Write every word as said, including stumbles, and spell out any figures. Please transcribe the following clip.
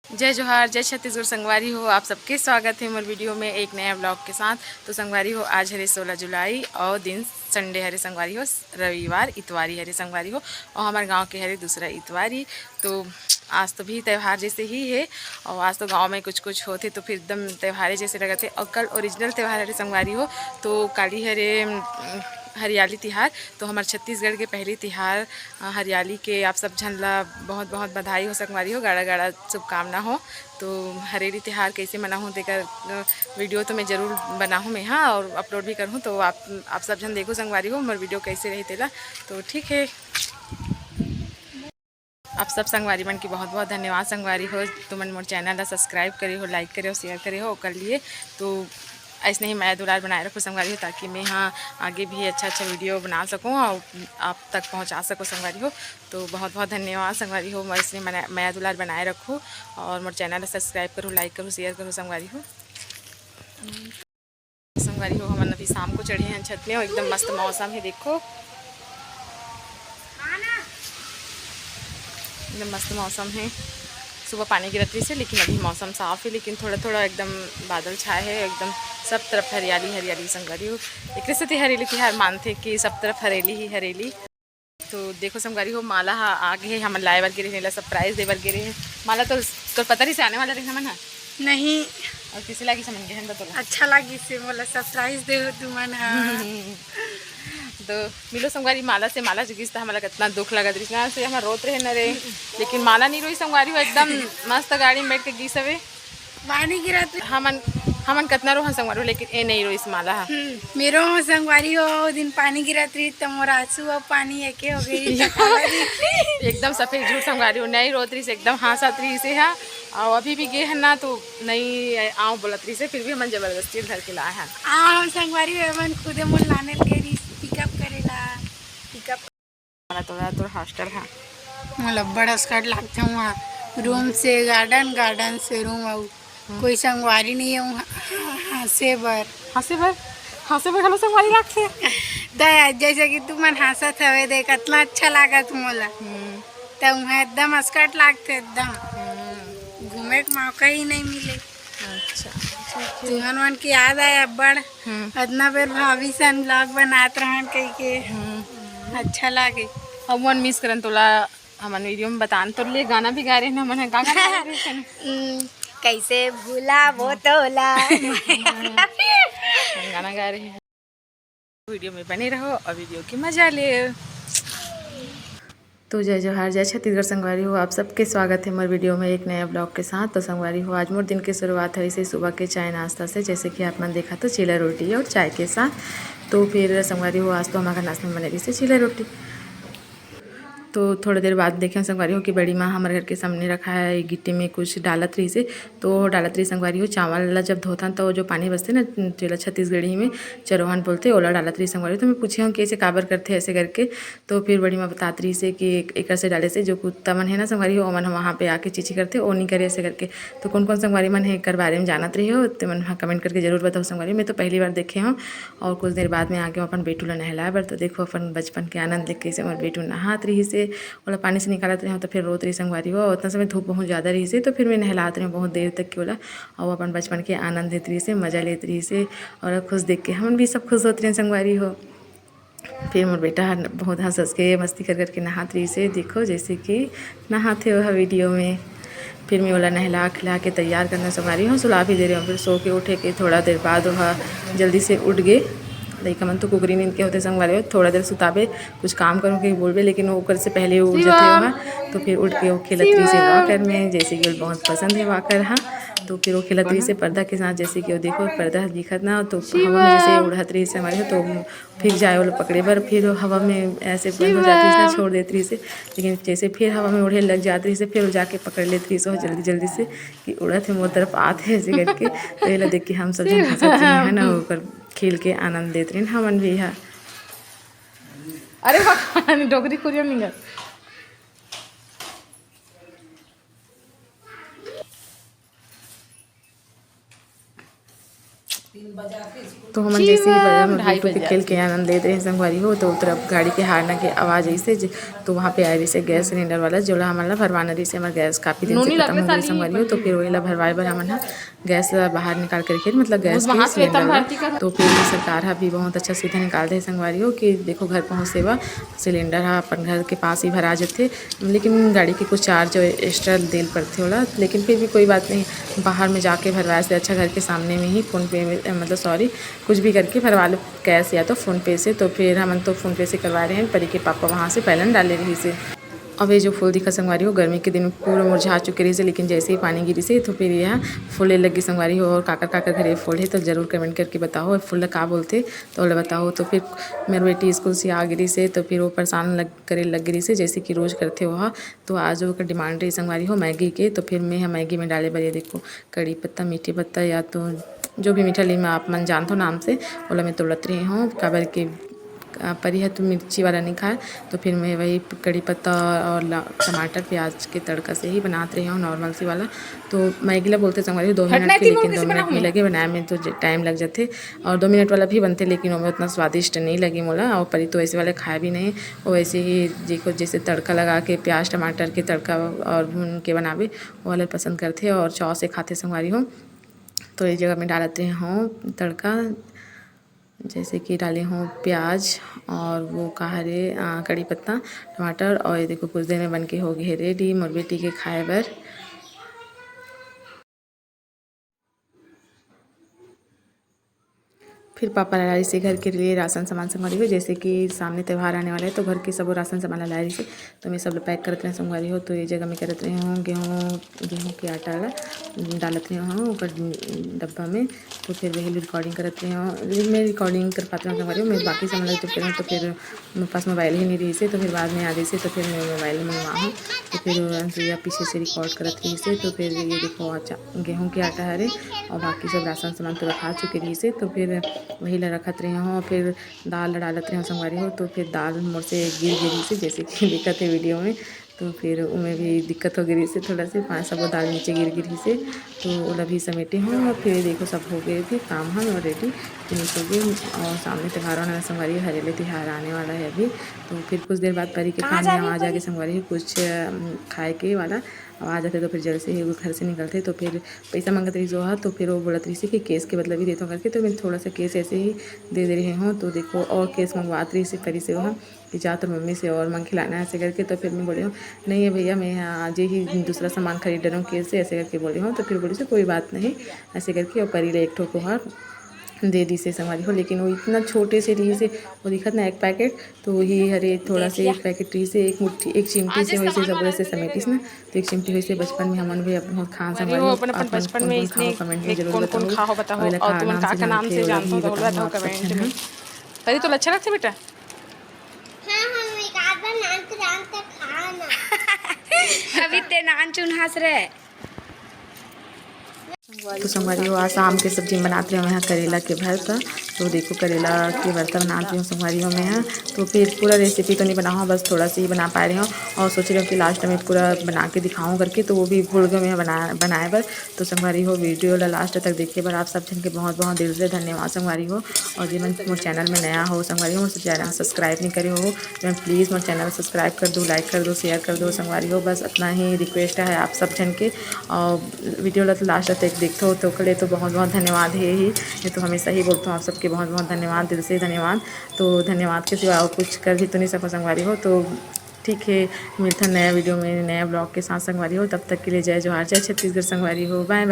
जय जोहार, जय छत्तीसगढ़ संगवारी हो, आप सबके स्वागत हे मोर वीडियो में एक नया ब्लॉग के साथ। तो संगवारी हो, आज हरे सोलह जुलाई और दिन संडे हरे संगवारी हो, रविवार, इतवारी हरे संगवारी हो, और हमारे गांव के हरे दूसरा इतवारी। तो आज तो भी त्यौहार जैसे ही है, और आज तो गांव में कुछ कुछ होते तो फिर एकदम त्यौहारे जैसे लगते। और कल ओरिजिनल त्यौहार हरे संगवारी हो, तो काली हरे, अम, हरियाली तिहार। तो हमारे छत्तीसगढ़ के पहली तिहार, अ, हरियाली के आप सब झन ला बहुत बहुत बधाई हो संगवारी हो, गाड़ा गाड़ा शुभकामना हो। तो हरेली तिहार कैसे मनाहूँ तेकर, अ, वीडियो तो मैं जरूर बनाहूँ मैं, हाँ, और अपलोड भी करहूँ। तो आप, आप सब झन देखो संगवारी हो मोर वीडियो कैसे रही तेला। तो ठीक है, आप सब संगवारी मन की बहुत बहुत धन्यवाद संगवारी हो, तुमन मोर चैनल ला सब्सक्राइब करे हो, लाइक करे हो, शेयर करे हो ओकर लिए। तो ऐसने ही मया दुलार बनाए रखो संगवारी हो, ताकि मैं हाँ आगे भी अच्छा अच्छा वीडियो बना सकूँ और आप तक पहुँचा सकूँ संगवारी हो। तो बहुत बहुत धन्यवाद संगवारी हो, ऐसने मना-, मया दुलार बनाए रखो और मोर चैनल ला सब्सक्राइब करो, लाइक करो, शेयर करो संगवारी हो। संगवारी हो, हमन अभी शाम को चढ़े हैं छत में और एकदम मस्त मौसम है, देखो एकदम मस्त मौसम है। सुबह पानी गिरत रहिस हे, लेकिन अभी मौसम साफ है, लेकिन थोड़ा थोड़ा एकदम बादल छाए है, एकदम सब तरफ हरियाली हरियाली संगवारी हो। एकरे सेती हरेली तिहार मानथे कि सब तरफ हरेली ही हरेली। तो देखो संगवारी हो, माला हा आ गे हे, हमन लाए बर गे रहे, एला सरप्राइज दे बर गे रहे। माला तो तोर पता रहिस हे आने वाला रहे हमन हा। नहीं। और किसे लागिस हमन गे हन बता तोला? अच्छा लागिस हे मोला, सरप्राइज दे हो तुमन हा। तो मिलो संगवारी, माला से, माला जुगिस त हमला कितना दुख लगत रहिस ना, से हमन रोत रहे न रे, लेकिन माला नहीं रोई संगवारी हो, एकदम मस्त गाड़ी में बैठ के गिस हवे। पानी गिरत रहिस। हमन, हमन कतना रोहन संगवारी हो, लेकिन ए नहीं रोइस माला हा। हम्म, मेरो संगवारी हो, ओ दिन पानी गिरत रहिस त मोर आंसू अउ पानी एके हो गई। एकदम सफेद झूठ संगवारी हो, नहीं रोत रहिस, एकदम हाँसत रहिस हे हा। अउ अभी भी गे हन ना तो नहीं आव बोलत रहिस हे, फिर भी हमन जबरदस्ती धर के लाए हन। आ हम संगवारी हो, हमन खुदे मोर लाने ल गे रहिस पिकअप करेला, पिकअप। वाला तोरा तोर हॉस्टल हा। मोला अब्बड़ अस्कट लागथे उहाँ, रूम से गार्डन, गार्डन से रूम, अउ कोई संगवारी नहीं है उहाँ हाँसे बर। हाँसे बर? हाँसे बर घलो संगवारी लागथे? त जैसे कि तुमन हाँसत हवे, देख, अतना अच्छा लागत मोला। हम्म। त उहाँ एकदम अस्कट लागथे, एकदम। हम्म। घूमे के मौका ही नहीं मिले। अच्छा, ठीक है। तुहन मन के याद आए अब्बड़। हम्म। अतना बेर भाभी सन ब्लॉग बनात रहन कहिके। हम्म। अच्छा लागे। अब मन मिस करन तोला, हमन वीडियो में बतान तोर लिए गाना भी गाए रहे ना, हमन ह का गाना गाए रहे सन? हम्म, कैसे भूला वो तोला। गाना गाए रहे। वीडियो में बने रहो और वीडियो के मजा ले। तो जय जोहार, जय छत्तीसगढ़ संगवारी हो, आप सबके स्वागत है मोर वीडियो में एक नया ब्लॉग के साथ। तो संगवारी हो, आज मोर दिन के शुरुआत है इसे सुबह के चाय नाश्ता से, जैसे कि आप मन देखा तो चीला रोटी और चाय के साथ। तो फिर संगवारी हो, आज तो हमारे घर नाश्ता में बने रहिस हे चीला रोटी। तो थोड़ा देर बाद देखे संगवारी हो कि बड़ी माँ हमारे घर के सामने रखा है गिट्टी में कुछ डालत रहिस हे। तो डालत रहिस संगवारी हो, चावल ला जब धोथन तो जो पानी बचथे ना, जेला छत्तीसगढ़ी में चरोहन बोलथे, ओला डालत रहिस संगवारी हो। तो मैं पूछे हूँ कि ऐसे काबर करथे ऐसे करके, तो फिर बड़ी माँ बतात रहिस हे कि एक-, एकर से डाले से जो कुत्ता मन है ना संगवारी हो, ओमन वहाँ पे आके चीची करथे, ओ नहीं करे ऐसे करके। तो कौन कौन संगवारी मन है एकर बारे में जानत रही हो, ते मन ह कमेंट करके जरूर बताओ संगवारी। मैं तो पहली बार देखे हूँ। और कुछ देर बाद में आगे अपन बेटू ला नहलाए बर, तो देखो अपन बचपन के आनंद लेके कैसे मोर बेटू नहात रहिस हे, ओला पानी से निकालत रहे हूँ तो फिर रोत रही संगवारी हो। उतना समय धूप बहुत ज़्यादा रहिस हे, तो फिर मैं नहलात रही हूँ बहुत देर तक के ओला, और अपन बचपन के आनंद लेत रहिस हे, मज़ा लेत रहिस हे, और खुश देख के हमन भी सब खुश होत रहे संगवारी हो। फिर मोर बेटा ह बहुत हंस हंस के मस्ती कर करके नहात रहिस हे, देखो जैसे कि नहात हे वह वीडियो में। फिर मैं ओला नहला खिला के तैयार करना संगवारी हो, सुला भी दे रहे हो। फिर सो के उठे के थोड़ा देर बाद वह जल्दी से उठ गे। लइका मन तो कुकरी नींद के होते संगवारी हो, थोड़ा देर सुताबे, कुछ काम करूँ के बोलबे, लेकिन वो ओकर से पहले वो उठ जाते वह। तो फिर उठ के वो खेलत रहिस हे वॉकर में, जैसे कि वो बहुत पसंद है वॉकर। हाँ, तो फिर वो खेलत रहिस हे पर्दा के साथ, जैसे कि वो देखो पर्दा दिखत ना, तो हवा में जैसे उड़त रहिस हे संगवारी हो, तो फिर जाए ओला पकड़े बर, फिर हवा में ऐसे बंद हो जात रहिस ना, छोड़ देत रहिस हे। लेकिन जैसे फिर हवा में उड़े लग जात रहिस हे, फिर वो जाके पकड़ लेत रहिस हे जल्दी जल्दी से कि उड़त हे, मोर तरफ आत हे ऐसे करके। तो एला देख के हम सब झन हंसत रहे है ना, ओकर खेल के आनंद लेत रहे हमन भी हा। अरे भगवान, डोकरी कुरिया निकल। तो हमन जी जैसे ही मैम, ढाई YouTube पे बजे खेल के आती। आनंद लेत रहे संगवारी हो, तो तरफ गाड़ी के हारना के आवाज़ ऐसे ज-, तो वहाँ पे आए रहिसे गैस सिलेंडर वाला, जोला हमन ला भरवाना रहिसे, हमर गैस काफ़ी दिन से नूनी खत्म लगले हो गई साली संगवारी हो। तो फिर वही ला भरवाए बर हमन ह गैस ला बाहर निकाल के रखे, मतलब गैस उस के वहाँ श्वेता सिलेंडर ला। भारती का तो फिर सरकार ह भी बहुत अच्छा सुविधा निकाल दे संगवारी हो कि देखो घर पहुँच सेवा सिलेंडर ह अपन घर के पास ही भरा जथे, लेकिन गाड़ी के कुछ चार्ज एक्स्ट्रा देल पड़थे ओला, लेकिन फिर भी कोई बात नहीं, बाहर में जाके भरवाए से अच्छा घर के सामने में ही फोन पे में, मतलब सॉरी, कुछ भी करके भरवा लो, कैश या तो फोन पे से। तो फिर हमन तो फोन पे से करवा रहे हैं, परी के पापा वहाँ से बैलन डाले रहिसे। अब ये जो फूल दिखा संगवारी हो, गर्मी के दिन में पूरा मुरझा चुके रहिसे, लेकिन जैसे ही पानी गिरिसे तो फिर यह फूले लगी संगवारी हो। और काकर काकर घर ये फूल है तो जरूर कमेंट करके बताओ, फूल ला का बोलथे तो ओला बताओ। तो फिर मेर बेटी स्कूल से आ गिरिसे तो फिर वो परेशान लग करे लग गिरिसे, जैसे कि रोज करथे वह। तो आज ओकर डिमांड रही संगवारी हो मैगी के, तो फिर मैं ह मैगी में डाले बर ये देखो कड़ी पत्ता, मीठे पत्ता या तो जो भी मीठा लीम आप मन जानथो नाम से, ओला मैं तोड़त रही हूँ, काबर के अ, परी ह तो मिर्ची वाला नहीं खाए, तो फिर मैं वही कड़ी पत्ता और ला-, टमाटर प्याज के तड़का से ही बनात रही हूँ नॉर्मल सी वाला। तो मैगी ला बोलथे संगवारी हो दो हटना मिनट के, तीन लेकिन किसी दो बना मिनट नहीं हुई। लगे बनाए में, तो ज-, टाइम लग जाथे। और दो मिनट वाला भी बनथे, लेकिन ओमे उतना स्वादिष्ट नहीं लगे मोला। और परी तो वैसे वाले खाए भी नहीं, वो वैसे ही देखो जैसे तड़का लगा के प्याज टमाटर के तड़का और भून के बनावे, वो वाला पसंद करथे और चाव से खाथे संगवारी हो। तो ये जगह में डालत रहे हूँ तड़का, जैसे कि डाले हूँ प्याज और वो का हरे, अ, कड़ी पत्ता, टमाटर। और ये देखो कुछ देर में बन के हो गए रेडी मोर बेटी के खाए बर। फिर पापा ला लाइसे घर के लिए राशन सामान संगवारी हो, जैसे कि सामने त्यौहार आने वाला है, तो घर के सबो राशन सामान ला लाए रहिसे, तो मैं सब ला पैक करत रहे संगवारी हो। तो ये जगह मैं करत रहे हूँ गेहूँ, गेहूँ के आटा ला डालत रहे हूँ ओकर डब्बा में, तो फिर वही रिकॉर्डिंग करत रहे हूँ। मैं रिकॉर्डिंग कर पात रहे हूँ संगवारी हो, मैं बाकी सामान ला जब करूँ तो फिर मेरे पास मोबाइल ही नहीं रहिसे, तो फिर बाद में आ जैसे तो फिर मैं मोबाइल मंगवा हूँ। तो फिर अंसुईया पीछे से रिकॉर्ड करत रहिसे, तो फिर ये देखो अच्छा गेहूँ के आटा हरे और बाकी सब राशन सामान तो रखा चुके रहिसे, तो फिर वही ला रखत रहे हूँ। फिर दाल ला डालत रहे हूँ संगवारी हो, तो फिर दाल मोर से गिर गिर रहिसे, जैसे कि दिखत है वीडियो में, तो फिर उमे भी दिक्कत हो गिरिसे थोड़ा से, पाँच सबो दाल नीचे गिर गिरिसे, तो ओला भी समेटे हूँ। और फिर देखो सब हो गए थे काम हम और रेडी फिनिश हो गए। और सामने त्यौहार होना संगवारी हरेली त्यौहार आने वाला है अभी, तो फिर कुछ देर बाद परी के कहाँ काम में जाने आवाज आ गई परी? संगवारी कुछ, अम, खाए के वाला आवाज आथे, तो फिर जल्दी से ही वो घर से निकलथे, तो फिर पैसा मांगत रहिस ओहा, तो फिर वो बोलत रहिस कि केस के बदला भी देथों करके, तो मैं थोड़ा सा केस ऐसे ही दे दे रहे हूँ। तो देखो और केस मंगवात रहिस परी से ओहा कि जा तोर मम्मी से और मांग खिलाना ऐसे करके, तो फिर मैं बोले हूँ नहीं है भैया, मैं यहाँ आज ही दूसरा सामान खरीद रहा हूँ केस से ऐसे करके बोले हूँ। तो फिर बोले से कोई बात नहीं ऐसे करके, और परी ले एक ठो कोहर दे दिसे संगवारी हो, लेकिन वो इतना छोटे से रहिसे, वो दिखत ना एक पैकेट, तो वही हरे थोड़ा से एक पैकेट रहिसे, एक मुट्ठी, एक चिमटी से होइसे, सब ऐसे समेटिस ना, तो एक चिमटी होइसे। बचपन में हमन भी अब बहुत खान अरे संगवारी वो हो, अपन, अपन आप मन बचपन कौन में कौन इसने खाओ, कमेंट में एक जरूर कौन कौन बताओ। खाओ बताओ, और ओला और का तुमन नाम का से नाम जानथो, कइसे तो ओला बनाथे, बताओ आप सब कमेंट झन में। ह। परी तो अच्छा लगथे बेटा। हाँ, हम एक आध बार नान तो, नान तो खा ना। अभी ते नान चुनहास रे। तो संगवारी हो, आज शाम के सब्जी बनात रहे हो मैं ह करेला के भरता। तो देखो करेला के भरता बनात रहे हो संगवारी हो मैं ह। तो फिर पूरा रेसिपी तो नहीं बनाऊँ, बस थोड़ा सा ही बना पाए रहे हो। और सोच रहे हो कि लास्ट में पूरा बना के दिखाऊँ करके, तो वो भी भूल गए मैं बना, बनाए बर। तो संगवारी हो, वीडियो ला लास्ट तक देखे बर आप सब झन के बहुत बहुत दिल से धन्यवाद संगवारी हो। और जे मन मोर चैनल में नया हो संगवारी हो, मोर चैनल सब्सक्राइब नहीं करे हो, तो प्लीज मोर चैनल सब्सक्राइब कर दो, लाइक कर दो, शेयर कर दो संगवारी हो। बस इतना ही रिक्वेस्ट है आप सब झन के। और वीडियो ला तो लास्ट तक देखथो तो ओकर लिए तो बहुत बहुत धन्यवाद है ही। मैं तो हमेशा ही बोलता हूँ आप सबके बहुत बहुत धन्यवाद, दिल से धन्यवाद। तो धन्यवाद के सिवा और कुछ कर भी तो नहीं सको संगवारी हो। तो ठीक है, मिलता नया वीडियो में नया ब्लॉग के साथ संगवारी हो। तब तक के लिए जय जोहार, जय छत्तीसगढ़ संगवारी हो। बाय बाय।